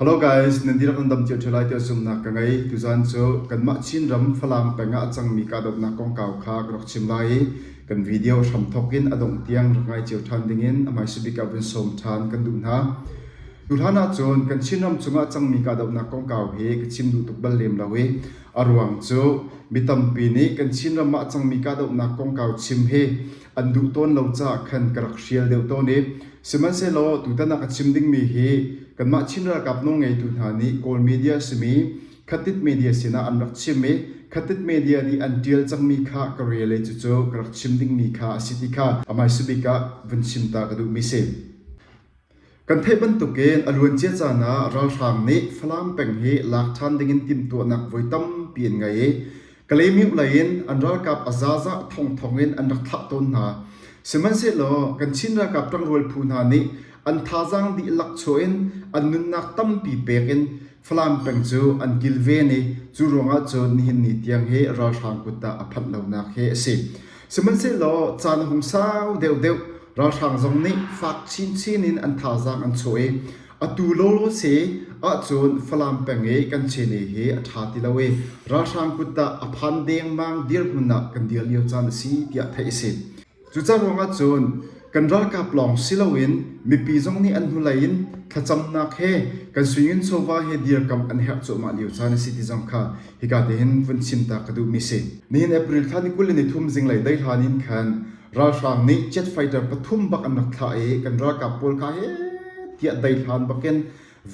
Hello guys, nan dihlak nan dam cio ṭheo lai tiah zumhnak ka ngei. Tuzaan cu kanmah Chinram Falam peng ah a cangmi kahdohnak kongkau kha ka rak chim lai i kan video hramthawk in a dongh tiang rak ngai cio ṭhan dingin a hmaisa bik ah vun sawm ṭhan kan duh hna. Tuhlan ahcun kan Chinram cungah a cangmi kahdohnak kongkau hi ka chim duh tuk bal lem lo i a ruang cu mi tampi nih kan Chinram ah a cangmi kahdohnak kongkau chim hi an duh tawn lo caah khan ka rak hrial deuh tawn i sihmanhsehlaw tutan ah ka chim dingmi hi kanmah Chin ralkap nawlngeitu hna nih Kawl media simi Khatit media sinah an rak chim i Khatit media nih an ṭial cangmi kha ka rel i cucu ka rak chim dingmi kha a si ti kha a hmaisabik ah vun chim ta ka duhmi si. Kan theih bantukin a luancia caan ah ralhrang nih Falam peng hi lak ṭhan dingin timhtuahnak voi tampi an ngei i Kalaymyo lei in an ralkap a zaza thongthong in an rak thlah tawn hna. Sihmanhsehlaw kan Chin ralkap ṭangrual phu hna nih an thazaang dihlak chuah in an nunnak tampi pek in Falam peng cu an kilven i cu ruangah cun nihin ni tiang hi ralhrang kut ah a phanh lonak hi a si. Sihmanhsehlaw caan a hung sau deuhdeuh, ralhrang zong nih fak chinchin in an thazaang an chuah i atu lawlaw si ahcun Falam peng i kan cene hi a ṭha ti lo i ralhrang kut ah a phan dengmang dirhmun ah kan dir lio caan a si tiah theih a si. Cucaah ruangah cun kan ralkap lawng si loin mipi zong nih an hnulei in thlacamnak he kan suingin chawva he dirkamh an herh cuahmah lio caan a si ti zong kha hika te hin vun chim ta ka duhmi si. Nihin April thla ni 23 zinglei daihlan in khan ralhrang nih jet fighter pathum bak an rak thlah i kan ralkap pawl kha he tiah daihlan bakin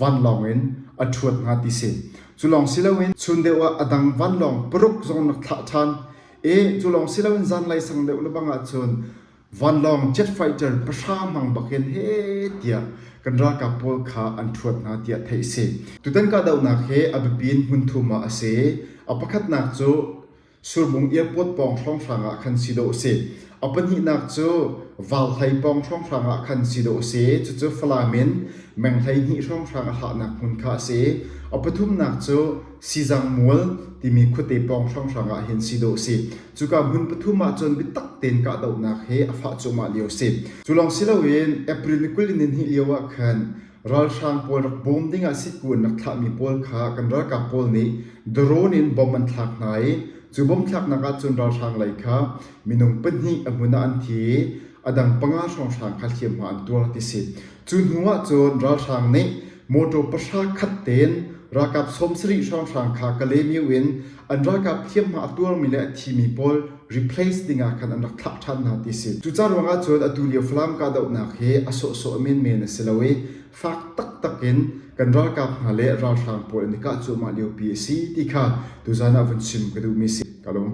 vanlawng in a ṭhuat hna ti si. Cu lawng si loin chun deuh ah a dang vanlawng paruk zong an rak thlah ṭhan i cu lawng si loin zanlei sang deuh lebang ahcun vanlawng jet fighter pahra hmang bakin he tiah kan ralkap pawl kha an ṭhuat hna tiah theih a si. Tutan kahdohnak hi a biapi in hmun thum ah a si. A pakhatnak cu Surbung airport pawng hrawnghrang ah khan si dawh a si. A pahnihnak cu Valhlei pawng hrawnghrang ah khan si dawh a si. Cucu Falam in meng 12 hrawnghrang a hlahnak hmun kha a si. A pathumnak cu Sizang Mual timi khuate pawng hrawnghrang ah hin si dawh a si. Cuka hmun pathum ahcun biatak tein kahdohnak hi a fah cuahmah lio a si. Cu lawng si loin April ni 22 lio ah khan ralhrang pawl rak bawm dingah sitku an rak thlahmi pawl kha kan ralkap pawl nih drone in bomb an thlak hna i cu bomb thlaknak ahcun ralhrang lei kha minung pahnih a hmun ah an thi i a dang panga hrawnghrang kha hliamhma an tuar ti si. Cu hnu ahcun ralhrang nih motor pahra khat tein ralkap 70 hrawnghrang kha Kalaymyo in an ralkap hliamhma a tuarmi le a thimi pawl replace dingah khan an rak thlah ṭhan hna ti si. Cuca ruangah cun atu lio Falam kahdohnak hi a sawhsawh menmen a si lo i fak taktak in kan ralkap hna le ralhrang pawl an i kah cuahmah liopi a si ti kha tuzan ah vun chim ka duhmi si. Ka lung.